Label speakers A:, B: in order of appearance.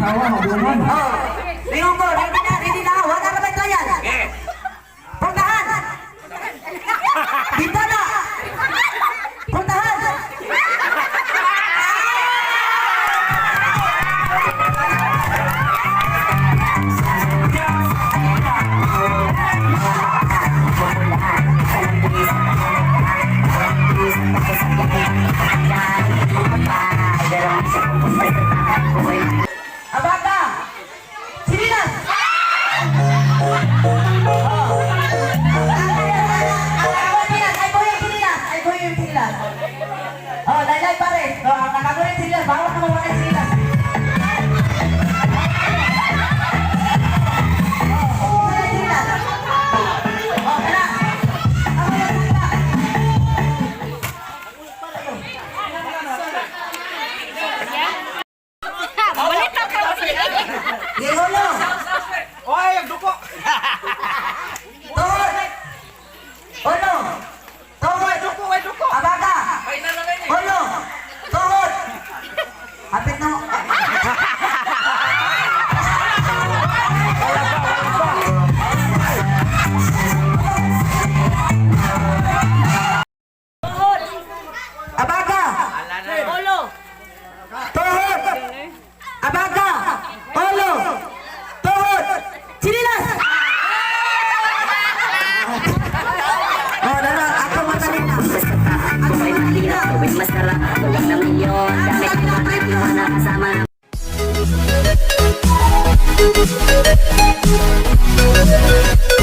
A: Asawa, mabungan.
B: Oh, lingon ko, ready na, ready na. Wala na ba trial? Puntahan! Bintana! Puntahan! Abaga! Sinilas! Oh. Ay, boy, yung sinilas! Ay, boy, yung sinilas! Oh, laylay pare. Oh, ang nakagulit sinilas. Bawat na mawala yung sinilas. Oh, wala yung sinilas. Oh, tara. Ako yung sinilas.
C: Balita ka.
B: Ulo.
D: Oy, ang duko.
B: Tuhod. Ulo. Tuhod.
D: Duko, ay duko.
B: Abaga. Ulo. Tuhod. Hapit na. Abaga.
C: Ulo.
B: Tuhod. Abaga. Ulo. Tuhod. Chinilas. Oh, dara, ako matalina. Ako matalina.
E: Masarap, walang na milyon. Damit na mga kasama.
F: Thank